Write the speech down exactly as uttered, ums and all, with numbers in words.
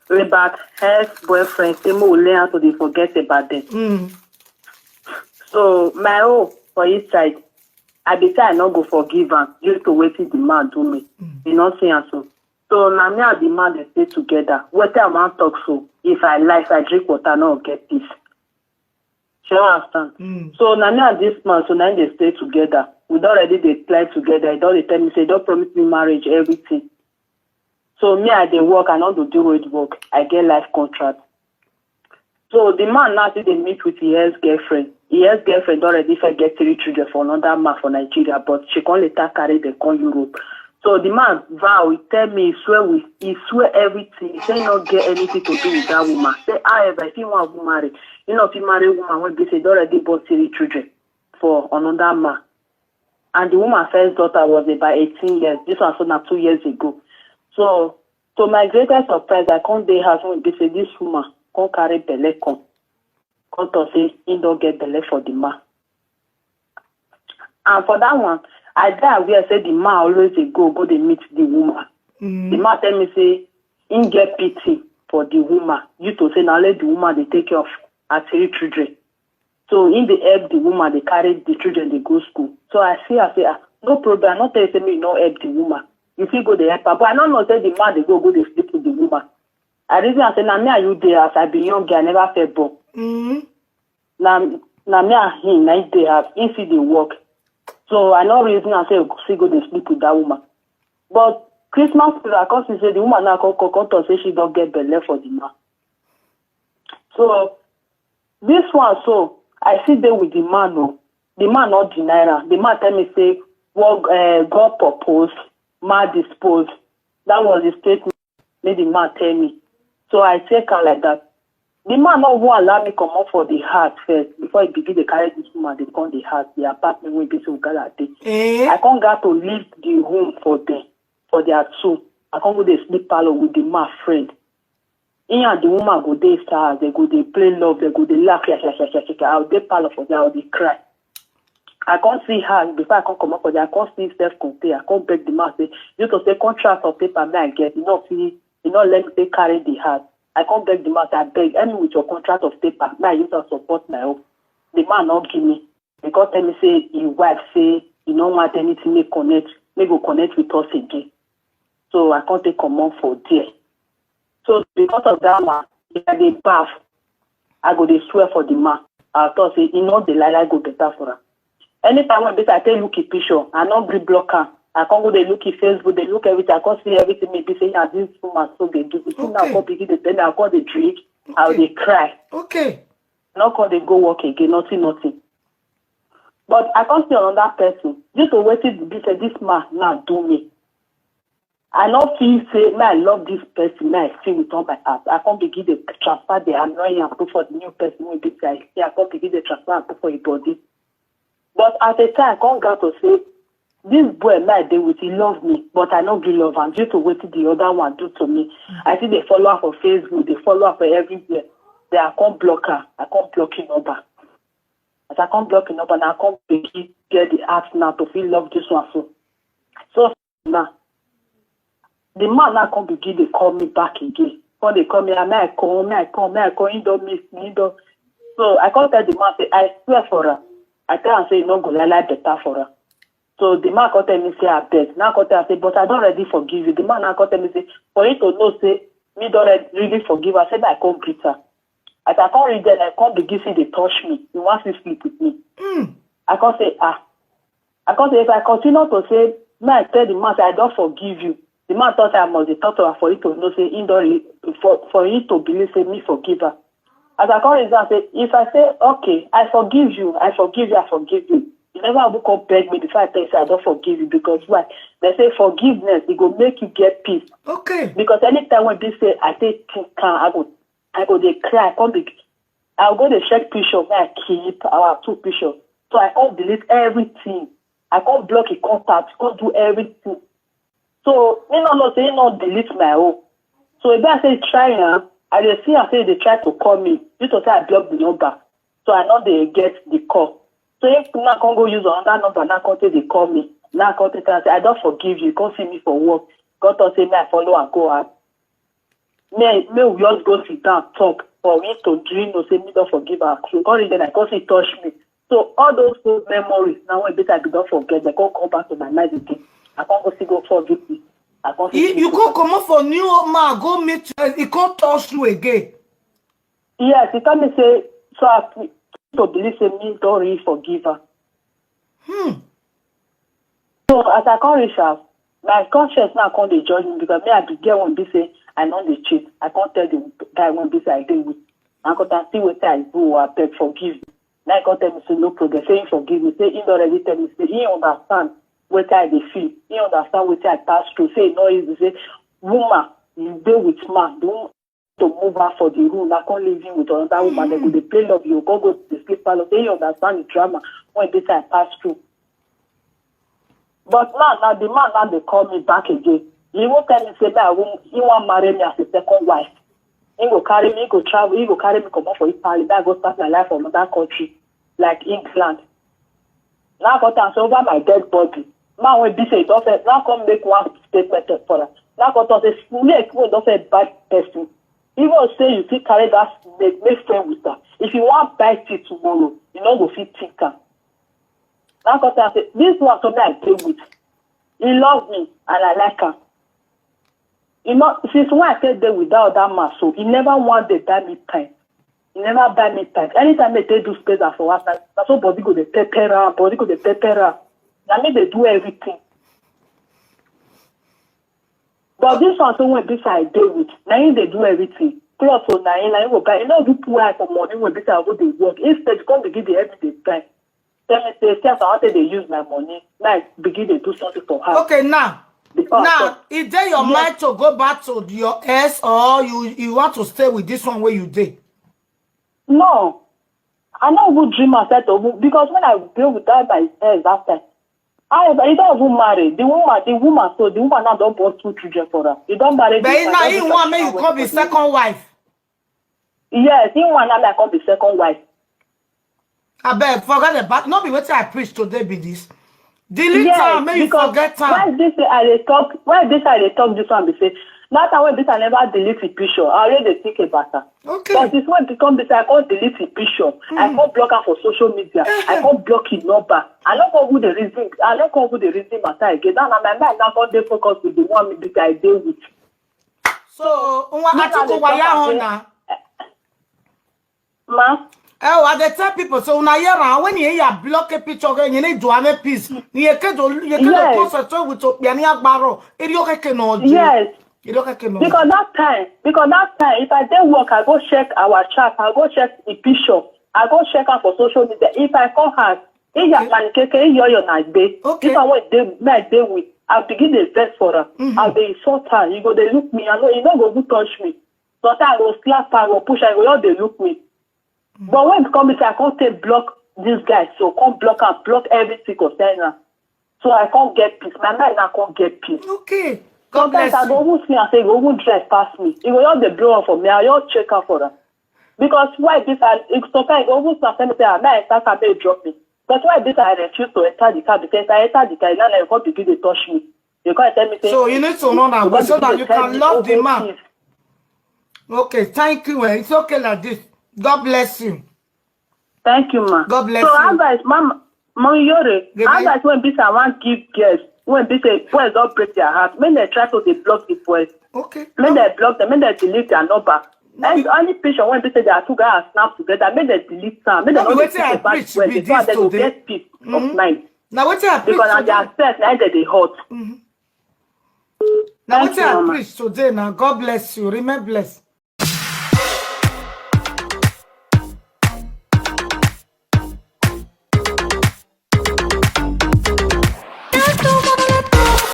about ex-boyfriend, say make we learn how to dey forget about them. Mm. So my own for his side, I be say I no go forgive am due to wetin the man do me. You no see am so. So na me and the man dey stay together. Wetin I wan talk so? If I lie, if I drink water, I no get peace. Shey you understand? Mm. So na me and this man, so na him dey stay together. We don already dey plan together. He don dey tell me say he don promise me marriage, everything. So me, I dey work, I no dey do road work. I get life contract. So the man now still dey meet with his ex-girlfriend. His ex-girlfriend don already first get three children for another man for Nigeria, but she come later carry dem come Europe. So the man vow, he tell me, he swear with, he swear everything. He say he no get anything to do with that woman. Say, however, if he wan marry, he no fit marry woman wey be say don already born three children for another man. And the woman first daughter was about eighteen years. This one so na two years ago. So, to my greatest surprise, I come dey house when be say this woman come carry belle come. Come talk say he don get belle for the man. And for that one, I dey aware say the man always dey go, go dey meet the woman. The Mm. man tell me say he get pity for the woman. Due to say na only the woman dey take care of her three children. So he dey help the woman, dey carry the children, dey go school. So I see, I say, ah, no problem. I no tell you say me no help the woman. You fit go dey help her. But I no know say the man dey go, go dey sleep with the woman. I reason, I say, na me and you dey house. I be young girl, I never feel born. Mm. Na, na me and him, na him dey house. He still dey work. So I no reason, I say, still go dey sleep with that woman. But Christmas period, I come see say the woman now come, come, come talk say she don get belle for the man. So this one, so I still dey with the man o. The man no deny am. The man tell me say, what, uh, God propose, man dispose. That was the statement wey the man tell me. So I take am like that. The man no wan allow me comot for the house first before he begin dey carry this woman dey come the house, the apartment wey be say we gather dey. Eh? I come gat to leave the room for them, for their two. I come go dey sleep parlour with the man friend. He and the woman go dey inside house, they go dey play love, they go dey laugh, yah, yah, yah, yah, yah, yah. I go dey parlour for there, I go dey cry. I come see her before I come comot for there. I come see self contain. I come beg the man say, you to say contract of paper me I get, you no fit, you no let me take carry the house. I come beg the man say, I beg, help me with your contract of paper. Me I use am support my own. The man no give me. He come tell me say his wife say he no want anything make connect, make go connect with us again. So I come take comot for there. So because of that one, if I dey baff, I go dey swear for the man. I talk say he no dey lie, lie go better for am. Anytime when this I take look his picture, I no gree block am. I come go dey look his Facebook, dey look everything. I come see everything me be say, yeah, this woman so dey do. The thing now Okay. Come begin dey tell me, I come dey drink, I Okay. dey cry. Okay. No come dey go work again, nothing, nothing. But I come see another person. Due to wetin be say this man now do me, I no feel say me I love this person, me I feel with all my heart. I come begin dey transfer the annoying and put for the new person wey be say I see. I come begin dey transfer and put for his body. But at a time, I come gat to say, this boy me I dey with, he love me, but I no gree love am due to wetin the other one do to me. I still dey follow am for Facebook, dey follow am for everywhere. Then I come block am. I come block him number. As I come block him number, now I come begin get the heart now to feel love this one so. So now, the man now come begin dey call me back again. Come dey call me, ah, me I come, me I come, me I come. He don miss me, he don. So I come tell the man say, I swear for am. I tell am say e no go lie lie better for am. So the man come tell me say, abeg. Now come tell am say, but I don already forgive you. The man now come tell me say, for you to know say me don already really forgive am, say me I come greet am. As I come reach there, I come begin see dey touch me. He wan still sleep with me. Mm. I come say, ah. I come say, if I continue to say, me I tell the man say I don forgive you. The man thought I must dey talk to am for you to know say he don re-, for, for you to believe say me forgive am. As I come reason am say, if I say, okay, I forgive you, I forgive you, I forgive you. You never even come beg me before I tell you say I don forgive you, because why? They say forgiveness, e go make you get peace. Okay. Because anytime when be say I take think am, I go, I go dey cry, come be, I go dey check picture wey I keep, our two picture. So I come delete everything. I come block the contact, come do everything. So me no know say he no delete my own. So e be like say he try am. I dey see am say he dey try to call me. Due to say I block the number, so I no dey get the call. So if now come go use another number, now come take dey call me. Now come take am say, I don forgive you. Come see me for work. Come talk say me I follow am go out. May may we just go sit down talk for me to dream no say me don forgive her. So come reach there, I come see touch me. So all those old memories now wey be say I bin don forget, dem come come back to my mind again. I come go still go forgive me. I come still You, you go comot for new man, go meet you, he come touch you again. Yes, he tell me say so I to believe say me don really forgive her. Hmm. So as I come reach house, my conscience now come dey judge me because me I be get one be say I no dey cheat. I come tell the guy one be say I dey with. I come tell see wetin I do, I beg forgive me. Now he come tell me say no problem, say he forgive me, say he don already tell me say he understand wetin I dey feel, he understand wetin I pass through, say e no easy, say woman you dey with man, the woman to move her for the room, na come leave him with another woman, dem go dey play love, you go go dey sleep palace, say you understand the drama when this I pass through. But now, now the man now dey call me back again. He won't tell me say me I won't, he wan marry me as a second wife. He go carry me, he go travel, he go carry me comot for Italy, that go start my life for another country like England. Now I got am say over my dead body. Man wey be say e don first now come make one statement for am. Now I got am say snake wey don first bite person. Even say you fit carry that snake make friend with am. If you wan bite it tomorrow, you no go fit think am. Now I got am say this one so me I dey with. He love me and I like am. You know, since when I take dey with that other man, so he never one day buy me time. He never buy me time. Anytime they take do space for one side, na so body go dey pepper am, body go dey pepper am. Na me dey do everything. But this one so when this I dey with, na him dey do everything. Clothes o na him, na him go buy. You know, do poor eye for money when this I go dey work. Instead, come begin dey help me dey buy. Tell me say, see as I wan take dey use my money, make I begin dey do something for her. Okay, now, Because now, is there your Yes. mind to go back to your ex, or you you want to stay with this one where you dey? No, I no even dream myself to even, because when I dey with that my ex that time, I e don even marry the woman. The woman so the woman now don born two children for her. E don marry. But the woman, now don you be want me second you wife come be for the second wife. Yes, he wan now me I come be second wife. Abeg, forget about, no be wetin I preach today be this. Delete Yes, am, make you because forget why am. this thing I dey talk? Why this I dey talk this one be say that time when this I never delete the picture, I already dey think about am. Okay. But this one become this I come delete the picture. I come block am for social media. I come block him number. I no come who the reason. I no come who the reason matter again. Now na my mind now come dey focus with the one this I dey with. So, nwa Make I atuku dey waya talk on am na. Ma, Oh, I dey tell people, so una hear am, when you hear block a picture, you need to have a peace. You can do, you can Yes. concentrate with Opiani Agbaro. It you can no do. Yes. It you can no. Because that time, because that time, if I dey work, I go check our chat, I go check the picture, I go check am for social media. If I come house, he ya Okay. man keke, he yo yo na gbe. Okay. If I want dey, me I dey with, I begin dey vex for her. Mm-hmm. I dey insult her. He go dey look me. I know he no go go touch me. Sometimes I go slap her, I go push her, he go just dey look me. But when it come, I come take block this guy, so come block and block everything concern am. So I come get peace. My mind now come get peace. Okay. God Sometimes bless I go you. even see and say, he go even dress pass me. He go just dey blow up for me. I just check am for am. Because why this? I, if sometimes he go even see and tell me say, ah, may I enter car, may he drop me. But why this? I refuse to enter the car because I enter the car, now I come begin dey touch me. You come tell me say, So you need to run away because so you that dey you tell can me, love oh, the oh, man. please. Okay, thank you. Eh. It's okay like this. God bless you. Thank you, ma. God bless So you. Advice, mama, mama Yore, Goodbye. Advice when be say I want give girls, when be say boys don't break their heart, make they try to dey block the boys. Okay. Make they block them, make they delete their number. No And be- any picture when be say they are two guys snap together, make they delete them. Make they No be not wetin I think about preach well be before this they go today. get peace of Mm-hmm. mind. Now wetin I preach Because as they today? are stressed, now they dey hot. Now Thank wetin you, I mama. preach today? Now God bless you. Remain blessed.